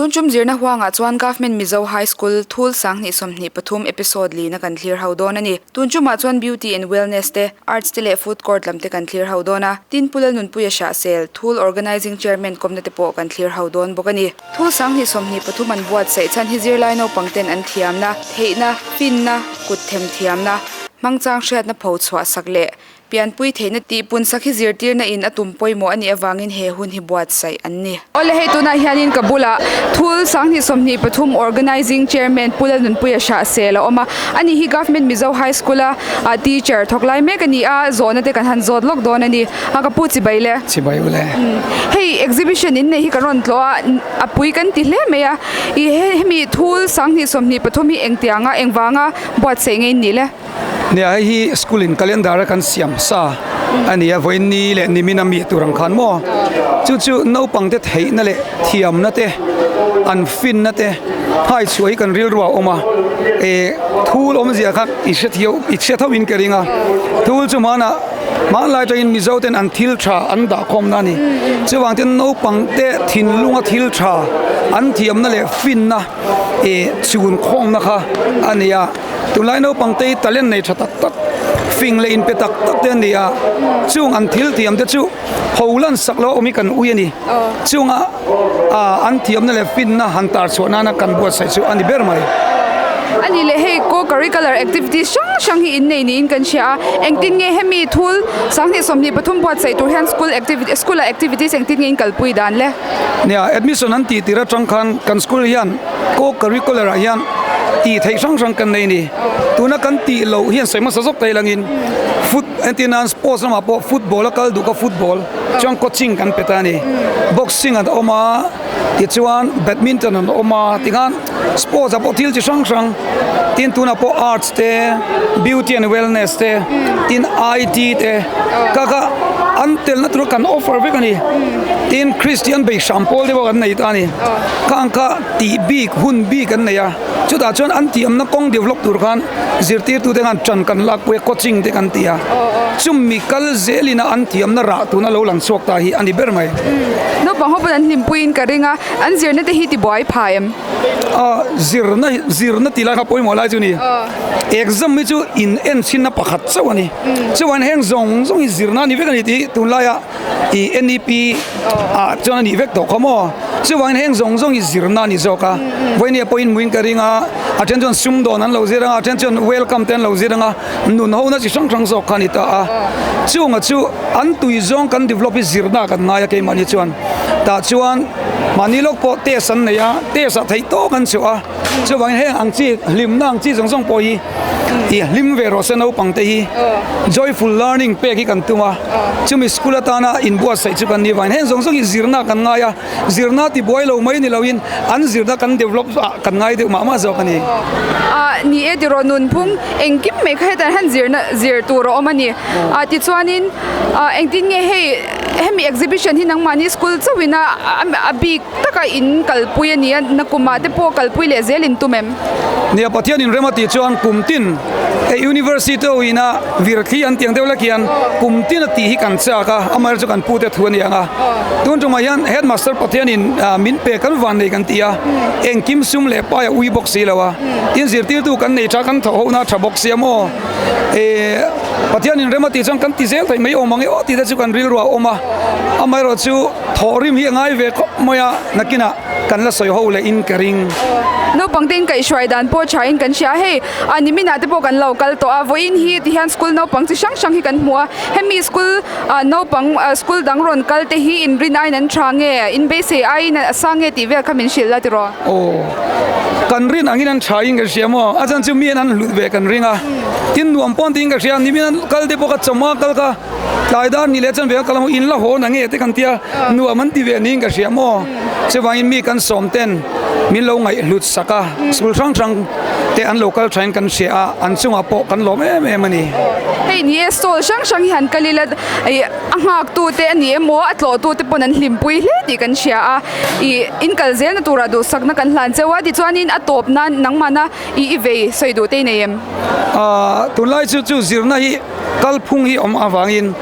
Tun tum zirna huangah chuan Government Mizo High School thul 2023 episode lina kan thlir ho dawn a ni. Tun tumah chuan Beauty and Wellness te, Arts te leh Food Court lam te kan thlir ho dawn a. Tin Pu Lalnunpuia Hrahsel, Thul Organising Chairman kawmna te pawh kan thlir ho dawn bawk a ni. Thul 2023 an buatsaih chhan hi zirlai naupang ten an thiamna, theihna, finna, kut themthiamna, hmangchang hriatna pho chhuah sak leh Pianpui theihna tih pun sak hi zirtirna in a tum pawimawh a nih avangin he hun hi buatsaih an ni. Awle hei tunah hianin ka bulah Thul 2023 Organising Chairman Pu Lalnunpuia Hrahsel a awm a, ani hi Government Mizo High School a teacher thawk lai mek a ni a, zawhna te kan han zawt lawk dawn a ni. A ka pu chibai le. Chibai u le. Hei exhibition in nei hi ka rawn tlawh a, a pui kan ti hle mai a, ih hemi Thul 2023 hi engtianga engvanga buatsaih nge in nih le? Nia hei hi school in calendar a kan siam sa a ni a vawiin ni leh nimin a mi tur ang khan maw chu chu naupang te theihna leh thiamna te an finna te hai chhuah hi kan rilru ah a awm a eh thul awmzia kha i hre thiau i hre tho in ka ring a thul chu hmanah hmanlai atangin mizo ten an thil tha an dah khawmna a ni chuvang ten naupang te thinlunga thil tha an thiamna leh finna eh chhun khawmna kha a ni a. Tunlai naupang te hi talent nei tha tak tak, fing leh inpe tak tak te an ni a, chung an thil thiam te chu ho lan sak lo a awm hi kan ui a ni. Chunga an thiamna leh finna han tar chhuah nana kan buatsaih chu a ni ber mai. A ni leh hei co-curricular activities hrang hrang hi innei niin kan hria a, engtin nge hemi thul 2023 buatsaih tur hian school activity school ah activities engtin nge in kalpui dan le? Nia, admission an tih tir atang khan kan school hian co-curricular ah hian tih theih hrang hrang kan nei a ni. Tuna kan tih loh hian sawi hmasa zawk thei langin foot entir nan sports lamah pawh football a kal duh kha football chuan coaching kan pe ta a ni. Boxing an awm a tichuan badminton an awm a tikhan sports ah pawh thil chi hrang hrang tin tunah pawh arts te beauty and wellness te tin I_T te kha kha an telna tura kan offer vek a ni. Tin Christian beihram pawl te pawh kan nei ta a ni. Khang kha tih bik hun bik an nei a chutah chuan an tihawmna kawng develop tur khan zirtirtute khan ṭan kan lakpui a coaching te kan ti a chumi kal zelin a an tihawmna rah tuna lo lang chhuak ta hi a ni ber mai. Naupang ho pawn an hlimpuiin ka ring a, an zirna te hi tibuai pha em? Aw zirna hi zirna tih lai kha pawimawh lai chu a ni. Exam hi chu in en chhinna pakhat chauh a ni. Chuan heng zawng zawng hi zirna a ni vek a ni tih tunlaia Ih NEP ah chuan a nih vek tawh kha maw? Chuvangin heng zawng zawng hi zirna a ni zawk a, vawinia pawhin muin ka ring a, a then chuan sumdawn an lo zir ang a, a then chuan welcome te an lo zir ang a, nun hona chi hrang hrang zawk kha a ni ta a. Chunga chu an tui zawng kan develop hi zirna kan ngai a keimahni chuan. Tah chuan mahni lawk pawh test an nei a, test ah theih tawk an chhuah a. Chuvangin heng ang chi hlimna ang chi zawng zawng pawh hi ih hlim ve rawh se naupang te hi joyful learning pek hi kan tum a, chumi school atana inbuatsaih chu kan ni vangin heng zawng zawng hi zirna kan ngai a, zirna ti buai lo mai ni loin an zirna kan develop ah kan ngai deuh mah mah zawk a ni. Ah ni e tiraw nunphung engkim mai kha hetah hian zirna zir tur a awm a ni. Ah tichuanin ah engtin nge hei hemi exhibition hi nangmahni school chauhin a a bik taka in kalpui a ni a, nakumah te pawh kalpui leh zel in tum em? Nia, Pathian in rem a tih chuan kum tin e University ho ina virthli an tiang deuh lek hian kum tin a tih hi kan chak a, amaherawhchu chu kan pute thu a ni ang a. Tun tumah hian Headmaster Pathian in min pe kan van nei kan ti a, engkim sum leh pai a ui bawk si lo a, tin zirtirtu kan nei tha kan thawh ho na tha bawk sia maw? E Pathian in rem a tih chuan kan ti zel theih mai awm ang e aw tih te chu kan rilru a awm a, amaherawhchu Thawhrim hi a ngai ve khawp mai a, nakinah kan la sawi ho leh in ka ring. Naupang te in kaihhruai dan pawh tha in kan hria a, hei a niminah te pawh kan lo kal tawh a, vawiin hi ti hian school naupang chi hrang hrang hi kan hmu a, hemi school ah naupang school dang rawn kal te hi in rin aiin an tha nge, in beisei aiin a sang nge tih vel kha min hrilh la tiraw? Aw, kan rin angin an tha in ka hria maw, a chan chu mi an an hlut ve kan ring a, tin nuam pawn tiin ka hria, nimin an kal te pawh ka chawma kal kha. Tlai dar ni leh chuan ve a kal ang u, in la haw na nge te kan tia, nuam an ti ve niin ka hria maw? Chuvangin mi kan sawm ten min lo ngaihhlut sak a, school hrang hrang te an lo kal thain kan hria a, an chungah pawh kan lawm em em a ni. Hei ni e, stall hrang hrang hi han kal ila, ih a nghak tu te a ni emaw, a tlawh tu te pawn an hlimpui hle tih kan hria a, ih in kal zelna turah duhsakna kan hlan cheu a, tichuanin a tawp nan nangmahna ih i vei sawi duh te i nei em? Tunlai chu chu zirna hi. Kalphung hi awm avangin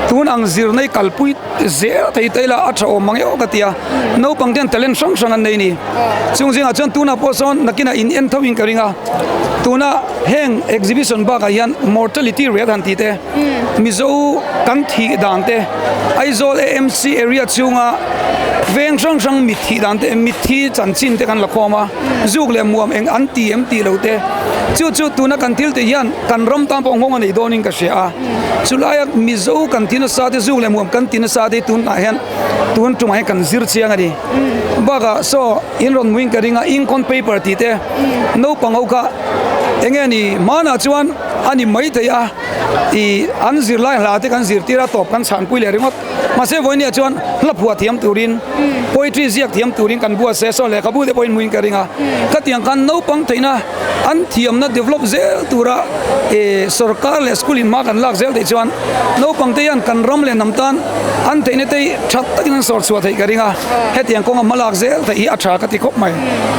tun ang zirna hi kalpui zel thei ta ila a tha awm mang emaw ka ti a, naupang ten talent hrang hrang an nei ni. Chung zingah chuan tunah pawh sawn nakinah in en tho in ka ring a, tuna heng exhibition bakah hian mortality rate han tih te, Mizo kan thih dan te, Aizawl AMC area chhunga veng hrang hrang mit thih dan te, mitthi chanchin te kan la khawm a, zuk leh muam eng an ti em tih lo te, chu chu tuna kan thil tih hian kan ram tan pawh nghawng a nei dawnin ka hria a, chulaia Mizo kan ti nasa te, zuk leh muam kan ti nasa te tunah hian tun tumah hian kan zir chiang a ni. Bakah saw in rawn hmuin ka ring a, ink on paper tih te naupang ho kha eng nge ni hmanah chuan a ni maithei a. Ih an zirlai hla te kan zirtir a tawp kan chhanpui leh ringawt. Mahse vawinia chuan hla phuah thiam turin poetry ziak thiam turin kan buat se saw lehkhabu te pawhin hmuin ka ring a. Khatiang khan naupang theihna an thiamna develop zel tura ih sorkar leh school in hma kan lak zel theih chuan naupang te hian kan ram leh hnam tan an theihna te hi tha takin an sawr chhuah theih ka ring a. Hetiang kawnga hma lak zel theih hi a tha ka ti khawp mai.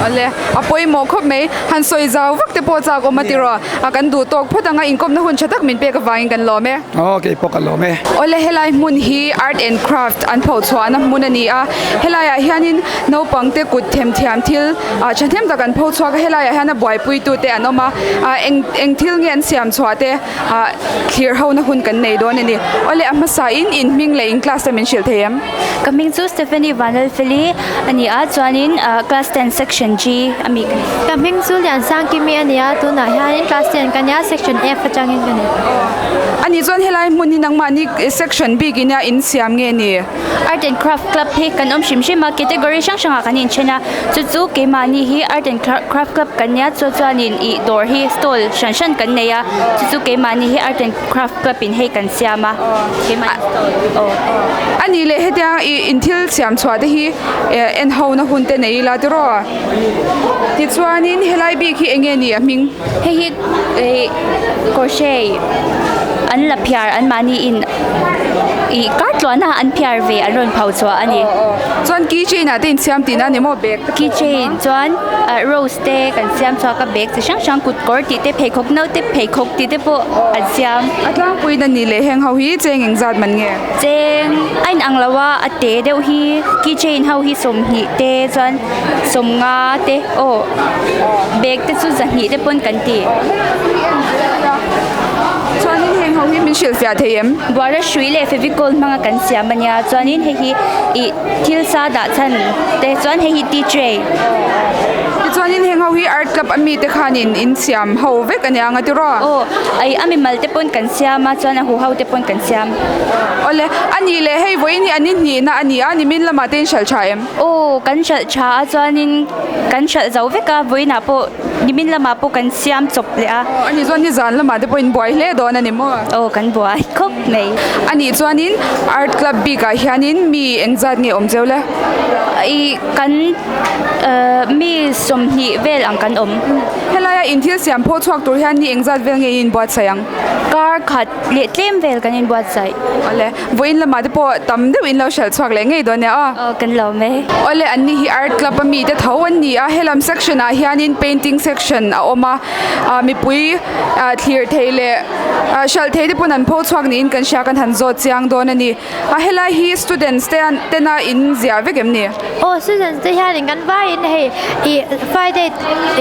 Awle a pawimawh khawp mai. Han sawi zau vak te pawh chak awm a tiraw? A kan duh tawk phawt anga inkawmna hun tha tak min pek avangin kan lawm e. Aw kei pawh ka lawm e. Awle helai hmun hi art and craft an pho chhuahna hmun a ni a, helaiah hianin naupang te kut themthiam thil ah thahnem tak an pho chhuak a, helaiah hian a buaipuitu te an awm a, ah eng eng thil nge an siam chhuah te ah thlir ho na hun kan nei dawn a ni. Awle a hmasa in in hming leh in class te min hrilh thei em? Ka hming chu Stephanie Vanlalfeli a ni a, chuanin ah class ten section G a mi ka ni. Ka hming chu Liansangkimi a ni a, tunah hianin class ten ka nia section F atangin ka ni. A nih chuan helai hmun hi nangmahni section bik ina in siam nge ni? Art and Craft Club hi kan awm hrim hrim a, category hrang hrangah kan inthen a, chu chu keimahni hi Art and Craft Club kan nia, chu chuanin ih dawr hi stall hran hran kan nei a, chu chu keimahni hi Art and Craft Club in hei kan siam a, keimahni stall aw. A nih leh hetiang ih in thil siam chhuah te hi en ho na hun te nei ila tiraw? Tichuanin helai bik hi eng nge ni a hming? Hei hi ih crochet an la phiar anmahni in ih kar tluahna an phiar ve an rawn pho chhuah a ni. Chuan key chain ah te insiam tihna a ni maw bag te pawh a awm a? Key chain chuan ah rose te kan siam chhuak a bag chi hrang hrang kut kawr tih te pheikhawk no te pheikhawk tih te pawh an siam. A tlangpuiin a ni leh heng ho hi cheng engzat man nge? Cheng a inang lo a a te deuh hi key chain ho hi 20 te chuan 50 te aw bag te chu 200 te pawn kan ti. Chuanin heng ho hi min hrilhfiah thei em? Buara hrui leh fevicol hmanga kan siam a nia chuanin hei hi ih thil sa dah chhan te chuan hei hi tea tray. Tichuanin heng ho hi art club a mite khanin in siam ho vek a nia nga tiraw? Aw ai a mimal te pawn kan siam a chuan a huho te pawn kan siam. Awle a nih leh hei vawiin hi an inhnihna a ni a nimin lamah te in hralh tha em? Aw kan hralh tha a chuanin kan hralh zo vek a vawiinah pawh nimin lamah pawh kan siam chawp leh a. Aw a nih chuan nizan lamah te pawh in buai hle dawn a ni maw? Aw kan buai khawp mai. A nih chuanin art club bikah hianin mi engzat nge awm cheu le? Ih kan mi 20 vel ang kan awm. Helaia in thil siam phaw chhuak tur hian ni engzat vel nge in inbuatsaih ang? Kar khat leh tlem vel kan inbuatsaih. Awle, vawiin lamah te pawh tam deuh in lo hralh chhuak leh ngei dawn nia aw. Aw kan lawm e. Awle, anni hi art club a mite tho an ni a, helam section ah hianin painting section a awm a, ah mipui ah thlir thei leh ah hralh thei te pawn an pho chhuak niin kan hria kan han zawt chiang dawn a ni. A helai hi students te an tena in ziah vek em ni? Aw students te hianin kan vaiin hei ih Friday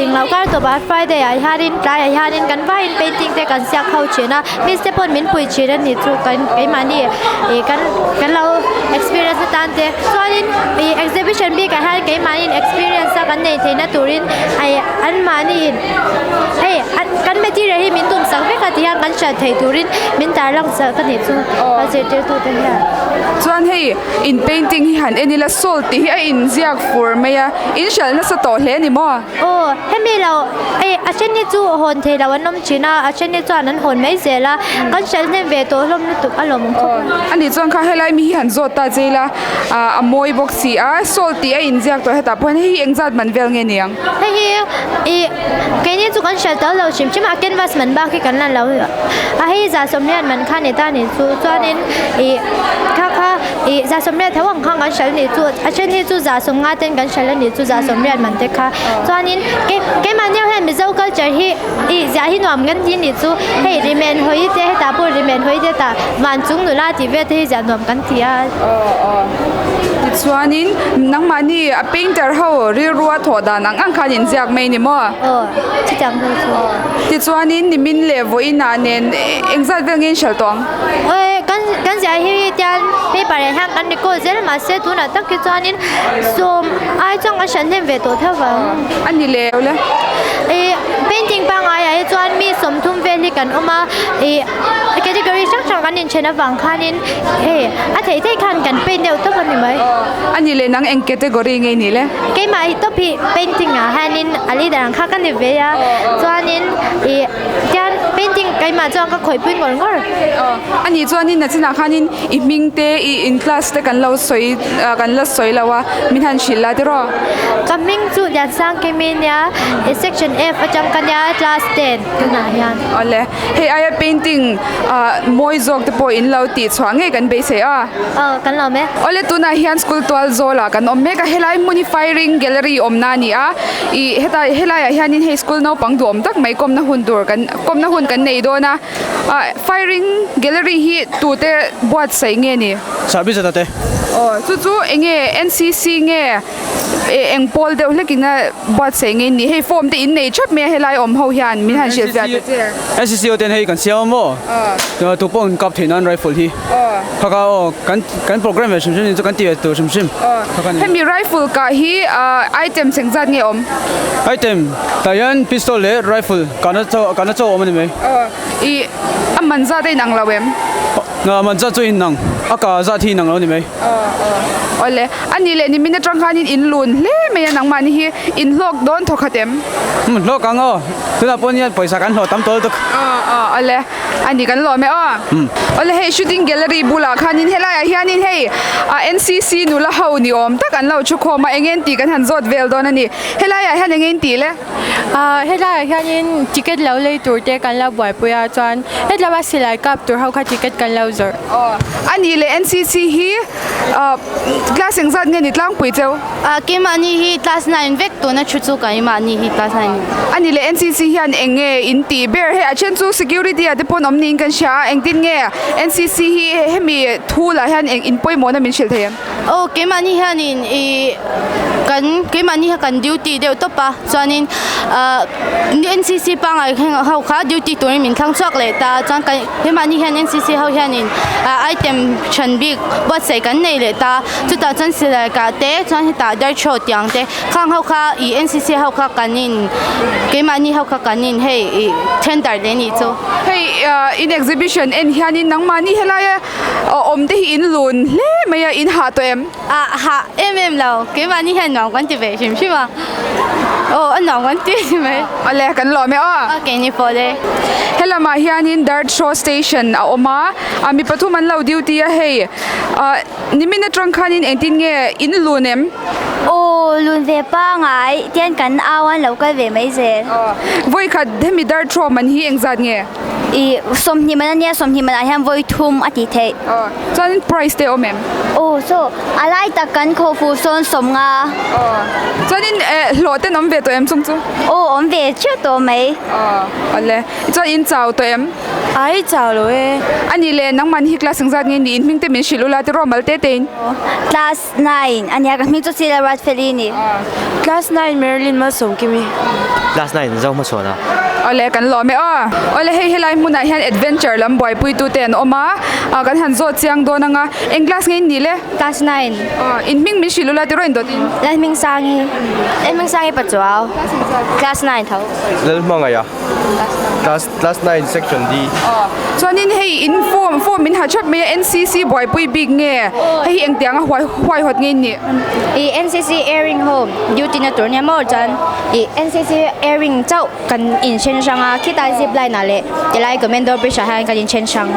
englo kar tawp ah Friday ah hianin tlaiah hianin kan vaiin painting te kan siak ho thin a miss te pawn min pui thin a ni chu kan keimahni ih kan kan lo experience atan te chuanin ih exhibition bikah hian keimahniin experience a kan neih theihna turin ih anmahni in hei kan material hi min tum sak vek a ti hian kan hriat theih turin min tarlang sak a nih chu a zirtirtu te hian. Chuan hei in painting hi han en ila salt tih hi a inziak fur mai a, in hralh nasa tawh hle a ni maw? Aw hemi lo ei a then hi chu hawn thei lo an awm thin a, a then hi chuan an hawn mai zel a, kan hralh hnem ve tawh hlawm lutuk a lawm ang khawp mai. Aw ani chuan kha helai mi hi han zawt ta che ila ah a mawi bawk si a, salt tih a inziak tawh hetah pawh hian hei hi engzat man vel nge ni ang? Hei hi ih keini chu kan hralh tawh lo hrim hrim a canvas man bak hi kan la lo a hei 120 man kha ni ta ni chu chuanin ih kha kha. Ih 180 tho ang khan kan hralh nih chu a then hi chu 150 ten kan hralh a nih chu 180 man te kha chuanin kei keimahni ho hian Mizo culture hi ih ziah hi nuam kan ti nih chu hei rimen hawi te hetah pawh rimen hawi te tah van chung nula tih vel te hi ziah nuam kan ti a. Tichuanin nangmahni a painter ho rilrua thawh dan ang ang khan inziak mai ni maw? Aw chutiang ho chu. Tichuanin nimin leh vawiinah nen engzat vel nge in hralh tawh ang? Aw kan kan ziah hi tian paper ah hian kan record zel a mahse tunah tak hi chuanin sawm ai chuan kan hran hnem ve tawh tho vang. A ni leh le. Ih painting pangaiah hi chuan mi 30 vel hi kan awm a ih category hrang hrang kan inthen avang khanin hei a theih theih khan kan paint deuh tawp a ni mai. A ni leh nang eng category nge ni le? Keimah hi tawp hi painting ah hianin a leader ang kha ka ni ve a chuanin ih tian painting keimah chuan ka khawih pui ngawr ngawr. A nih chuanin nachinah khanin i hming te i in class te kan lo sawi kan la sawi lo a min han hrilh la tiraw? Ka hming chu Liansangkimi nia section F atang ka nia class 10 tunah hian. Awle. Hei aia painting ah mawi zawk te pawh in lo tih chhuah ngei kan beisei a. Aw kan lawm e. Awle tunah hian school tual zawlah kan awm mek a helai hmun hi firing gallery awmna a ni a ih heta helaiah hianin hei school naupang duhawm tak mai kawmna hun tur kan kawmna hun kan nei dawn a ah firing gallery hi tute buatsaih nge ni? Chahbi zata te. Aw chu chu eng nge N_C_C nge? Eh eng pawl deuh hlek in a buatsaih nge ni hei form te in nei thap mai a helai awm ho hian min han hrilh fiah ta che. NCC ho ten hei kan siam a maw tu pawh in kap theih nan rifle hi kha kha aw kan kan program ve hrim hrim chu kan ti ve tur hrim hrim kha kha ni. Hemi rifle kah hi item cheng zat nge awm? Item tah hian pistol leh rifle kahna chaw kahna chaw awm a ni mai. I a man zat a inang lo em? A man zat chu inang a kah zat hi inang lo a ni mai. Awle, a ni leh nimin atang khanin in lun hle mai a nangmahni hi in hlawk dawn thaw khat em? Umm hlawk ang aw, tunah pawh hian pawisa kan hlawh tam tawh lutuk. Aw aw awle, a ni kan lawm e aw. Awle hei shooting gallery bulah khanin helaiah hianin hei NCC nula ho ni awm tak an lo thu khawm a, eng en tih kan han zawt vel dawn a ni. Helaiah hian eng en tih le? Ahh helaiah hianin ticket lo lei tur te kan lo buaipui a chuan hetlama silai kap tur ho kha ticket kan lo zawrh. Aw a nih leh NCC hi ahh class engzat nge ni tlangpui cheu? Ahh keimahni hi class nine vek tuna thu chu keimahni hi class nine. A nih leh NCC hian eng nge in tih ber hei a then chu security ah te pawn awm niin kan hria a engtin nge NCC hi hemi thu lah hian eng in pawimawhna min hrilh thei em? Aw keimahni hianin ih kan keimahni kha kan duty deuh tawp a chuanin ah N C C pangngai ho kha duty turin min thlang chhuak leh ta chuan kan keimahni hian N C C ho hianin ah item hran bik buatsaih kan nei leh ta chutah chuan silai kah te chuan hetah darthlaw tiang te khang ho kha ih N C C ho kha kan in keimahni ho kha kan in hei ih tender leh a nih chu. Hei ah in exhibition en hianin nangmahni helaia Aw awm te hi in lun hle mai a, in hah tawh em? Ah hah em em lo, keimahni hian nuam kan ti ve hrim hrim a, aw a nuam kan ti ni mai. Awle kan lawm e aw. Ok ni pawh le. Helamah hianin Dart Show Station a awm a, ah mi pathum an lo duty a hei, ah nimin atang khanin engtin nge in lun em? Aw lun ve pangai tian kan au an lo kal ve mai zel. Aw vawikhat hemi Dart Show man hi engzat nge? Ih 20 man ania 20 man ah hian vawi thum a tih theih. Aw chuan price te awm em? Aw saw a lai tak kan khaw fuh sawn 50. Aw chuanin eh hlawh ten awm ve tawh em chung chu? Aw awm ve chiah tawh mai. Aw awle chuan in chau tawh em? Ai chau lo e. Ani leh nangmahni hi class engzat nge ni in hming te min hrilh ula tiraw mal te te in? Class 9 ania ka hming chu Sila Ruatfeli a ni. Class 9 Marilyn Malsawmkimi. Class 9 Zo hmachhawn a. Awle kan lawm e aw. Awle hei helai hmunah hian adventure lam buaipui tu te an awm a, ah kan han zawt chiang dawn ang a, eng class nge in nih le? Class 9. Aw in hming min hrilh ula tiraw in dawt in? Lalhmingsangi. Lalhmingsangi Pachuau. Class 9 tho. Lalhmangaih a. Class class 9 section D. Aw chuanin hei in form form min ha thap mai a NCC buaipui bik nge hei hi engtiang a huai huai hawt nge in nih? Ih NCC airing ho duty na tur nia maw chuan ih NCC airing chauh kan in then hrang a khitah zip line ah leh tilai commando bridge ah hian kan in then hrang.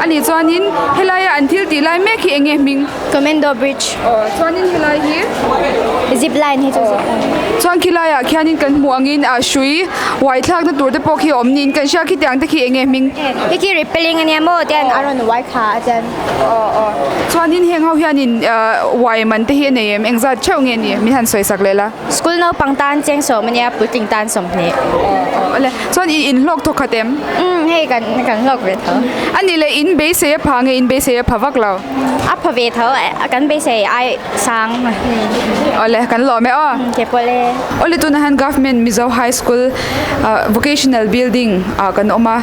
Ani chuanin helaia an thil tih lai mek hi eng nge hming? Commando bridge. Aw chuanin helai hi? Zip line hi chu zip line. Chuan khilaiah khianin kan hmuh angin ah hrui uai thlakna tur te pawh khi a awm niin kan hria khitiang te khi eng nge hming? Hei khi repelling ania maw tia. ten a rawn uai thla a chuan. Aw aw chuanin heng ho hianin uai man te hi a nei em engzat theuh nge ni min han sawi sak leh la. School naupang tan cheng sawm ania puitling tan 20. Aw awle chuan in inhlawk thawk khat em? Umm hei kan kan hlawk ve tho. Ani leh in beisei a pha nge in beisei a pha vak lo? A pha ve tho kan beisei ai sang. Awle kan lawm e aw. Ke pawh le. Awle tunah hian Government Mizo High School Vocational Building ah kan awm a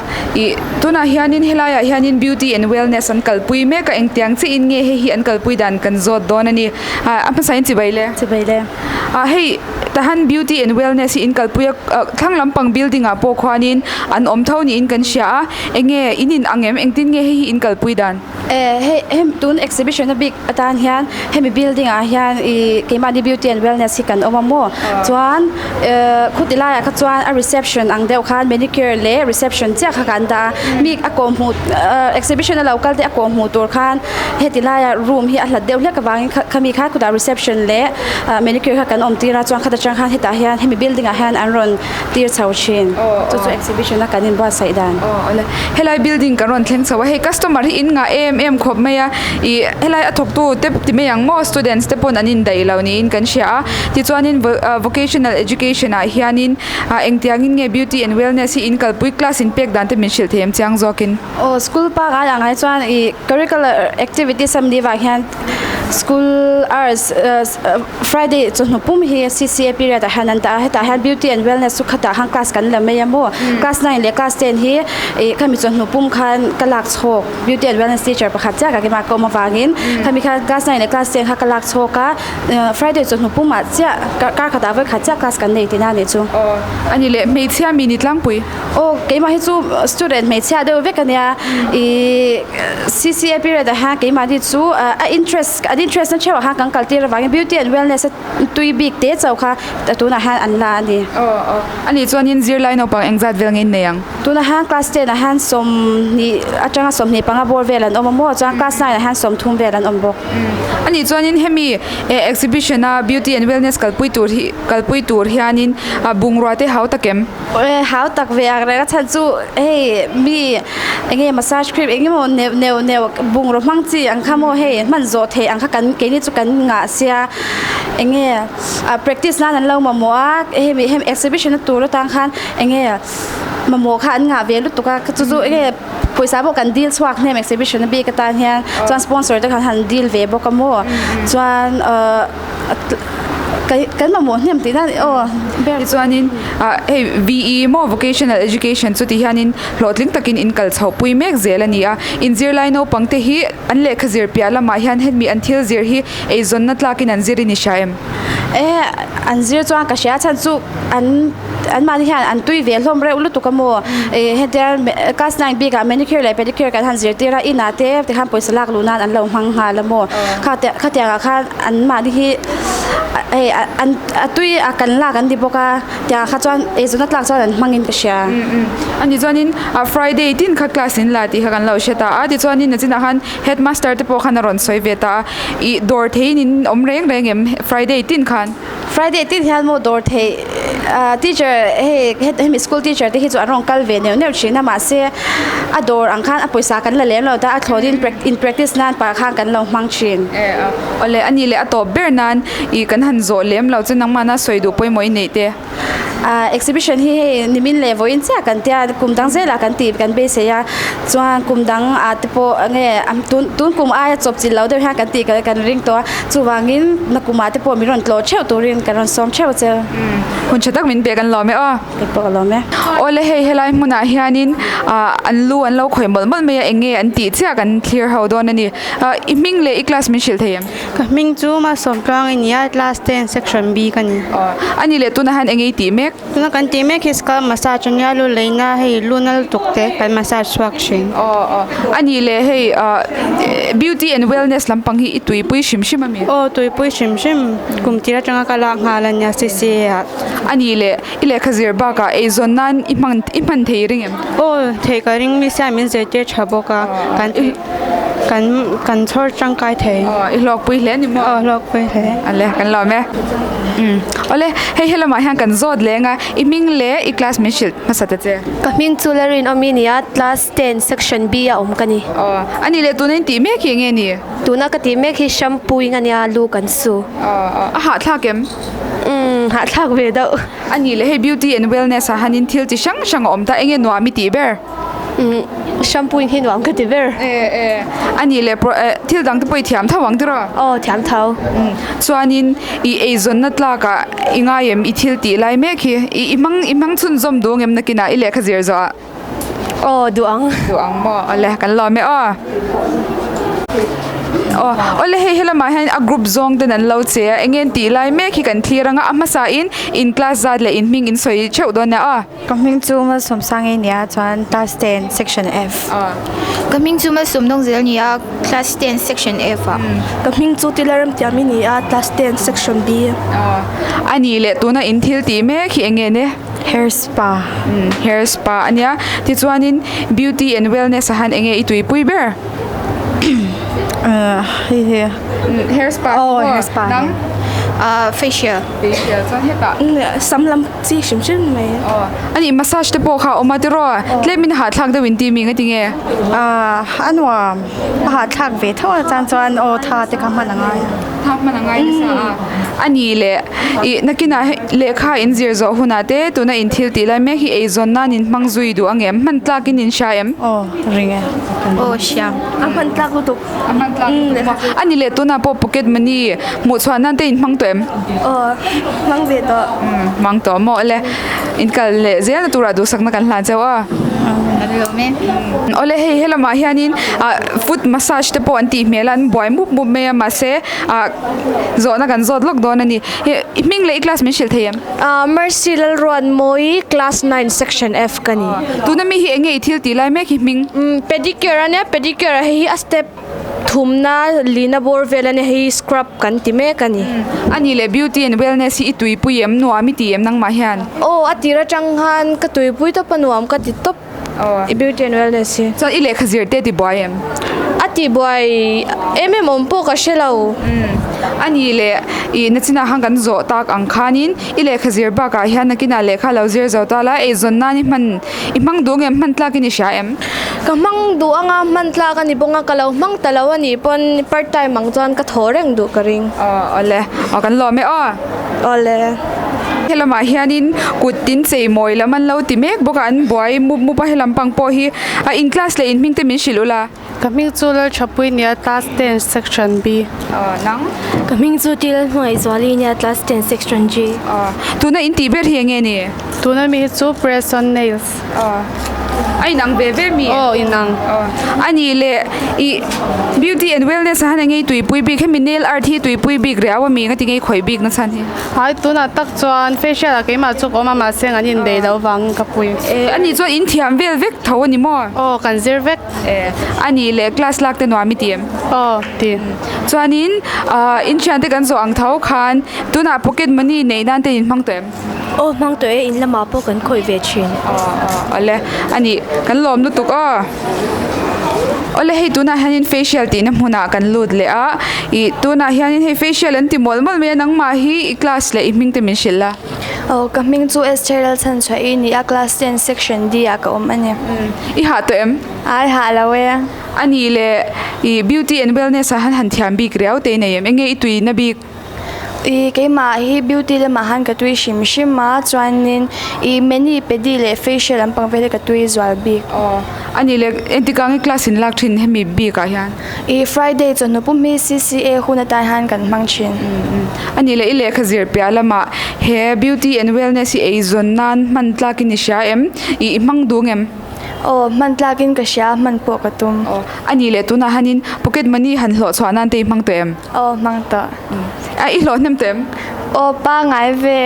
ih tunah hianin helaiah hianin Beauty and Wellness an kalpui mek a engtiang chiah in nge hei hi an kalpui dan kan zawt dawn a ni. A hmasa in chibai le. Chibai le. Ah hei tahan Beauty and Wellness hi in kalpui a thlang lampang building ah pawh khuanin an awm tho niin kan hria a enge in in ang em engtin nge hei hi in kalpui dan? Eh hei hem tun exhibition a bik atan hian hemi building ah hian ih keimahni Beauty and Wellness hi kan awm a maw chuan eh khuti laiah kha chuan a reception ang deuh khan manicure leh reception chiah kha kan dah a mi a kawhhmuh exhibition a lo kal te a kawhhmuh tur khan Heti laia room hi a hlat deuh hlek avangin kha khami kha khutah reception leh ah manicure kha kan awm tir a chuan khata tang khan hetah hian hemi building ah hian an rawn tir chho thin chu chu exhibition a kan inbuatsaih dan. Aw awle helai building kan rawn thleng chho a hei customer hi in ngah em em khawp mai a ih helai a thawktu te ti mai ang maw students te pawn an indaih lo niin kan hria a tichuanin vocational education ah hianin ah engtiangin nge beauty and wellness hi in kalpui class in pek dan te min hrilh thei em chiang zawkin. Aw school park ah lang ai chuan ih curricular activities a ni vang hian school arts friday chawhnu pum hi C_C_A period ah hian an dah a hetah hian beauty and wellness chu khatah khan class kan la mai a maw class nine leh class ten hi ih khami chawhnu pum khan ka lak chhawk beauty and wellness teacher pakhat chiah ka kima ka awm avangin khami khan class nine leh class ten kha ka lak chhawk a friday chawhnu pumah chiah kar khatah vawikhat chiah class kan nei tihna a nih chu. Aw ani leh hmeichhia mi ni tlangpui. Aw keimah hi chu student hmeichhia deuh vek ania ih C_C_A period ah hian keimahni chu a interest an interest na theuh ah khan kan kal tir avangin beauty and wellness a tui bik te chauh kha tunah hian an la a ni. Aw aw ani chuanin zirlai naupang engzat vel nge in nei ang? Tunah hian class 10 ah hian 20 atanga 25 bawr vel an awm a maw chuan class 9 ah hian 30 vel an awm bawk. Ani chuanin hemi exhibition a beauty and wellness kalpui tur hi kalpui tur hianin bungrua te hau takem. Hau tak ve ang reng a chhan chu hei mi enge massage cream eng emaw neuh neuh neuh bungraw hmang chi ang kha maw hei hman zawh theih ang kha kan keini chu kan ngah sia enge practice nan an lo mamawh a hemi hemi exhibition na tur atang khan enge mamawh kha an ngah ve lutuk a chu chu enge pawisa pawh kan dil chhuak hnem exhibition na bik atan hian chuan sponsor te khan han dil ve bawk a maw chuan kan mamawh hnem tih nan aw ber. Tichuanin ah hei VE maw vocational education chu ti hianin hlawhtling takin in kal chhoh pui mek zel a ni a, inzirlai naupang te hi an lehkha zir piah lamah hian hemi an thil zir hi eizawnna tlakin an zir in i hria em? E an zir chuan ka hria chhan chu an anmahni hian an tui ve hlawm reuh lutuk a maw e hetia class 9 bikah manicure leh pedicure kan han zirtir a inah te tikhan pawisa lak luh nan an lo hmang nghal a maw khatiangah khan anmahni hi hei an a tui a kan lak an ti bawk a tiangah kha chuan eizawnna tlak chuan an hmangin ka hria. Ani chuanin ah Friday tin kha class in la tih kha kan lo hre ta a tichuanin nachinah khan headmaster te pawh khan a rawn sawi ve ta a ih dawr theiin in awm reng reng em Friday tin khan. Friday tin hian maw dawr theih ah teacher hei hemi school teacher te hi chu an rawn kal ve neuh neuh thin a mahse a dawr ang khan a pawisa kan la lem lo ta a thlawh in in practice nan pah khan kan lo hmang thin. Awle a ni leh a tawp ber nan ih kan han zawh lem lo chu nangmahna sawi duh pawimawh i neih te. Ah exhibition hi hei nimin leh vawiin chiah kan tia kum dang zelah kan tih kan beisei a chuan kum dang ah te pawh enge tun tun kum aia chawp chilh lo deuh hian kan tih kan ring tawh a chuvangin nakum ah te pawh min rawn tlawh theuh turin kan rawn sawm theuh che. Hun tha tak min pek an lawm e aw. Kei pawh ka lawm e. Awle hei helai hmunah hianin ah an lu an lo khawih mawlh mawlh mai a eng nge an tih chiah kan thlir ho dawn a ni. Ah i hming leh i class min hrilh thei em? Ka hming chu Malsawmtluang i ni a, class 10 section B ka ni. Aw, a ni leh tunah hian eng ei tih mek? Tuna kan tih mek hi skull massage a nia, lu leina hei lu nal tuk te kan massage chhuak thin. Aw aw, a ni leh hei ah beauty and wellness lampang hi i tuipui hrim hrim a mi? Aw tuipui hrim hrim, kum tir atanga ka lak nghal a nia CCA ah. A ni leh i lehkha zir bakah eizawn nan i hman i hman thei ring em? Aw thei ka ring mi siam min zirtir tha bawk a, kan. Kan kan chhawr tangkai thei. Aw i hlawkpui hle ni maw? Aw hlawkpui hle. Ale kan lawm e. Umm awle hei helamah hian kan zawt leng a i hming leh i class min hrilh hmasa ta che. Ka hming chu Lalrinawmi nia class ten section B a awm ka ni. Aw ani leh tuna in tih mek hi enge ni? Tuna ka tih mek hi shampoo ing ania lu kan su. Aw aw a hahthlak em? Umm hahthlak ve deuh. Ani leh hei beauty and wellness ah hianin thil chi hrang hrang a awm ta enge nuam i tih ber? Umm shampoo in hi nuam ka ti ber. E e ani leh pro eh thil dang te pawh i thiam tho ang tiraw? Aw thiam tho. Umm chuanin i eizawnna tlak ah i ngai em i thil tih lai mek hi i i hmang i hmang chhunzawm duh ang em nakinah i lehkha zir zawh ah? Aw duh ang. Duh ang maw awle kan lawm e aw. Aw awle hei helamah hian a group zawng ten an lo che a eng nge an tih lai mek hi kan thlir ang a a hmasa in in class zat leh in hming in sawi theuh dawn nia aw. Ka hming chu Malsawmsangi nia chuan class ten section F. Ka hming chu Malsawmdawng zel nia class ten section F ah. Ka hming chu Tilaramtiami nia class ten section B. Anih leh tuna in thil tih mek hi eng nge ne? Hair spa. Hair spa ania tichuanin beauty and wellness ah hian eng nge i tuipui ber? Hei hi. Hair spa. Aw hair spa. Nang? Facial. Facial chuan hetah. Sam lam chi hrim hrim mai. Aw ani massage te pawh kha a awm a tiraw tlem in hahthlak deuh in ti mi nga tinge? A nuam a hahthlak ve tho a chuan chuan aw tha te kha hman a ngai a. Tha hman a ngai nasa a. Ani leh ih nakinah hei lehkha in zir zawh hunah te tuna in thil tih lai mek hi eizawn nan in hmang zui duh ang em? Hman tlak in in hria em? Aw ring e. Aw hria. A hman tlak lutuk. A hman tlak lutuk maw? Ani leh tunah pawh pocket money hmuh chhuah nan te in hmang tawh em? Aw hmang ve tawh. Umm hmang tawh maw le. In kal leh zel na turah duhsakna kan hlan chauh a. Kan lawm e. Awle hei helamah hianin ah foot massage te pawh an tih hmel a an buai mup mup mai a mahse ah zawhna kan zawt lawk dawn a ni. I hming leh i class min hrilh thei em? Ah Mercy Lalruatmawi class nine section F ka ni. Tuna mi hi eng nge i thil tih lai mek hi hming? Umm pedicure a nia pedicure ah hei hi a step thumna lina bawr vel a nia hei hi scrub kan ti mek a ni. Ani leh beauty and wellness hi i tuipui em nuam i ti em nangmah hian? Aw a tir atang khan ka tuipui tawp a nuam ka ti tawp. I beauty and wellness hi. Chuan i lehkha zir te ti buai em? A ti buai em em awm pawh ka hre lo. A ni leh i nachinah khan kan zawh tak ang khanin i lehkha zir bakah hian nakinah lehkha lo zir zo ta la eizawn nan i hman i hmang duh ngem hman tlakin i hria em? Ka hmang duh anga hman tlak a ni bawk a ka lo hmang ta lo a nih pawn part time ang chuan ka thaw reng duh ka ring. Aw awle aw kan lawm e aw. Awle. Helamah hianin kut tin chei mawi lam an lo ti mek bawk a, an buai mup mup a helam pang pawh hi a in class leh in hming te min hrilh ula. Ka hming chu Lalthapui nia class ten section B. Aw nang. Ka hming chu Ti Lalhmangaihzuali nia class ten section G. Aw tuna in tih ber hi enge ni? Tuna mi hi chu press on nails. Aw a inang ve ve mi? Aw inang. Aw a nih leh ih beauty and wellness ah hian enge i tuipui bik hemi nail art hi tuipui bik riau a mi nga tinge i khawih bik na chhan hi? Hai tunah tak chuan facial ah keimah chu ka awm a mahse an inbeih loh vangin ka pui. Eh a nih chuan in thiam vel vek tho a ni maw? Aw kan zir vek. Eh a nih leh class lak te nuam i ti em? Aw ti. Chuanin ah in thiante kan zawh ang tho khan tunah pocket money neih nan te in hmang tawh em? Aw hmang tawh e, in lamah pawh kan khawih ve thin. Aw aw awle a nih kan lawm lutuk aw. Awle hei tunah hianin facial tihna hmunah kan lut leh a, ih tunah hianin hei facial an ti mawlh mawlh mai a nangmah hi i class leh i hming te min hrilh la. Aw ka hming chu Esther Lalchhanchhuahi ni a, class ten section D ah ka awm a ni. I hah tawh em? Ai hah lo e. A nih leh ih beauty and wellness ah hian han thiam bik riau te i nei em? Enge i tuina bik? Ih keimah hi beauty lamah khan ka tui hrim hrim a chuanin ih mani pedi leh facial lampang vel hi ka tui zual bik. Aw a nih leh entikah nge class in lak thin hemi bik ah hian? Ih Friday chawhnu pum hi CCA hun atan hian kan hmang thin. A nih leh i lehkha zir piah lamah he beauty and wellness hi eizawn nan hman tlakin i hria em? Ih i hmang duh ngem? Aw hman tlakin ka hria hman pawh ka tum. Aw a nih leh tunah hianin pocket money han hlawh chhuah nan te i hmang tawh em? Aw hmang tawh. A i hlawh hnem tawh em? Aw pangai ve.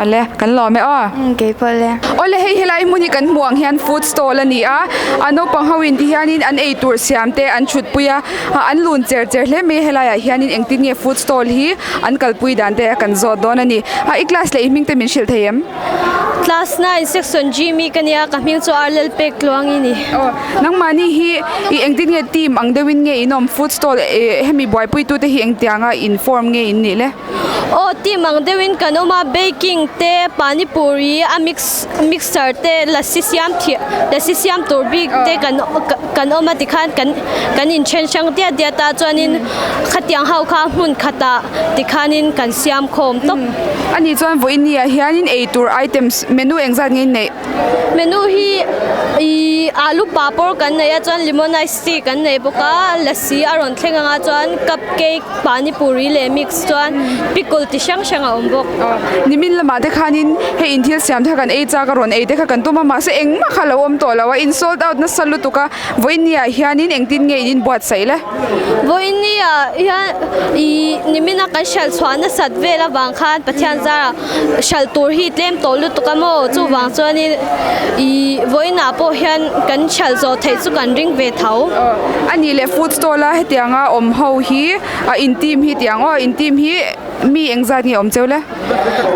Awle, kan lawm e aw. Umm keipawh le. Awle hei helai hmun hi kan hmuh ang hian food stall a ni a, a naupang ho in ti hianin an eitur siam te an thut pui a, an lun cher cher hle mai a helai ah hianin engtin nge food stall hi an kalpui dan te kan zawt dawn a ni. I class leh i hming te min hrilh thei em? Class 9 section G mi ka nia, ka hming chu Arlel Pek Tluang i ni. Aw, nangmahni hi i engtin nge team ang deuhin nge in awm food stall hemi buaipuitu te hi engtianga in form nge in nih le? Aw, team ang deuhin kan awm a, baking te, pani puri a mix mixer te, lassi siam thiah lassi siam tur bik te kan kan awm a tikhan kan kan inthen hrang diat diat a chuanin khatiang ho kha hmun khatah tikhanin kan siam khawm tawp. Ani chuan vawiin ni ah hianin eitur items menu engzat nge in neih? Menu hi ih alu papawr kan nei a chuan lemon ice tea kan nei bawk a lassi a rawn thleng ang a chuan cup cake pani puri leh mix chuan pickle ti hrang hrang a awm bawk. Nimin lamah te khanin hei in thil siam te kha kan ei chak a rawn ei te kha kan tum a mahse engmah kha a lo awm tawh lo a in sold out nasa lutuk a vawiin ni ah hianin engtin nge in inbuatsaih le? Vawiin ni ah hian ih nimina kan hralh chhuah nasat vel avang khan Pathian zarah hralh tur hi tlem tawh lutuk a maw chuvang chuanin ih vawiinah pawh hian kan hralh zawh theih chu kan ring ve tho. A nih leh food stall a hetianga awm ho hi a in team hi tiang aw in team hi mi engzat nge awm cheu le?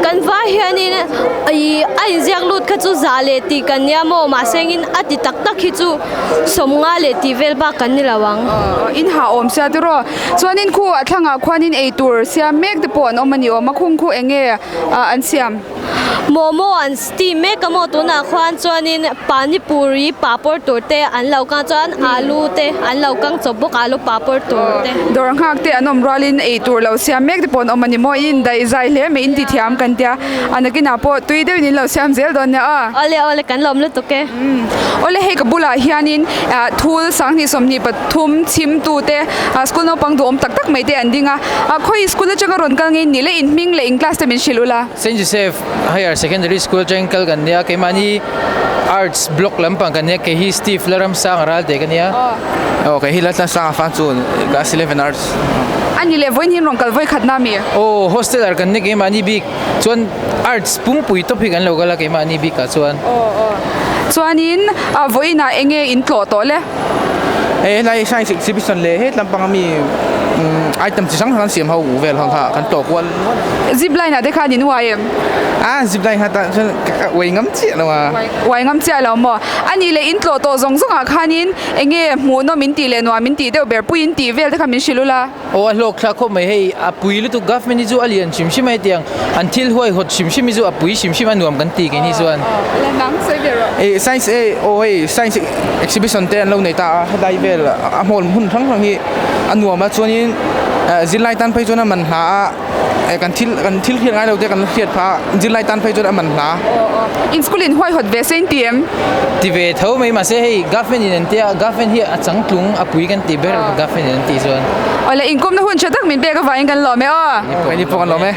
Kan vai hianin ih a inziak lut kha chu zah leh tih kan nia maw mahse engin a ti tak tak hi chu sawmnga leh tih vel bak kan ni lo ang. In hah awm sia tiraw chuanin khu a thlangah khuanin eitur siam mek te pawh an awm a ni awm a khung khu eng nge an siam? Momo an steam mek a maw tunah khuan chuanin pani puri papawr tur te an lo kang chuan alu te an lo kang chawp bawk alu papawr tur te. Dawr nghak te an awm rualin eitur lo siam mek te pawh an awm a ni maw in indaih zai hle mai in ti thiam kan tia a nakinah pawh tui deuhin in lo siam zel dawn nia aw. Awle awle kan lawm lutuk e. Awle hei ka bulah hianin thul 2023 chhimtu te school naupang duhawm tak tak mai te an ding a khawi school atanga rawn kal ngei ni le in hming leh in class te min hrilh ula. Saint Joseph Higher Secondary School atangin kal kan nia keimahni Arts block lampang kan nia kei hi Steve Laramsanga Ralte ka nia. Aw kei hi Laltlansanga fan chu class 11 Arts. A ni leh vawiin hi rawn kal vawi khat na mi? Aw hostel ah kan nia keimahni bik chuan Arts pumppui tawp hi kan lo kal a keimahni bik ah chuan. Aw aw chuanin vawiin ah enge in tlawh tawh le? Hei helai science exhibition leh het lampang ami item chi hrang hrang an siam ho vel ho kha kan tlawh kual nual a. Zip line ah te khan in uai em? A zip line kha tah chuan ka uai ngam chiah lo a. Uai ngam chiah lo maw? A nih leh in tlawh tawh zawng zawng ah khanin enge hmuhnawm in tih leh nuam in tih deuh ber pui in tih vel te kha min hrilh ula. Aw a hlawk thlak khawp mai hei a pui lutuk government hi chu a lian hrim hrim a hetiang an thil huaihawt hrim hrim hi chu a pui hrim hrim a nuam kan ti keini chuan. La nang sawi ber rawh. Ih science e aw hei science exhibition te an lo nei ta a helai vel a hmawl hmun hrang hrang hi a nuam a chuanin zirlai tan phei chuan a man hla a kan thil kan thil hriat ngai lo te kan hriat phah a zirlai tan phei chuan a man hla. In school in huaihawt ve se in ti em? Ti ve tho mai mahse hei government in an tia government hi a changtlung a pui kan ti ber government in an tih chuan. Awle inkawmna hun tha tak min pek avangin kan lawm e aw. Keini pawh kan lawm e.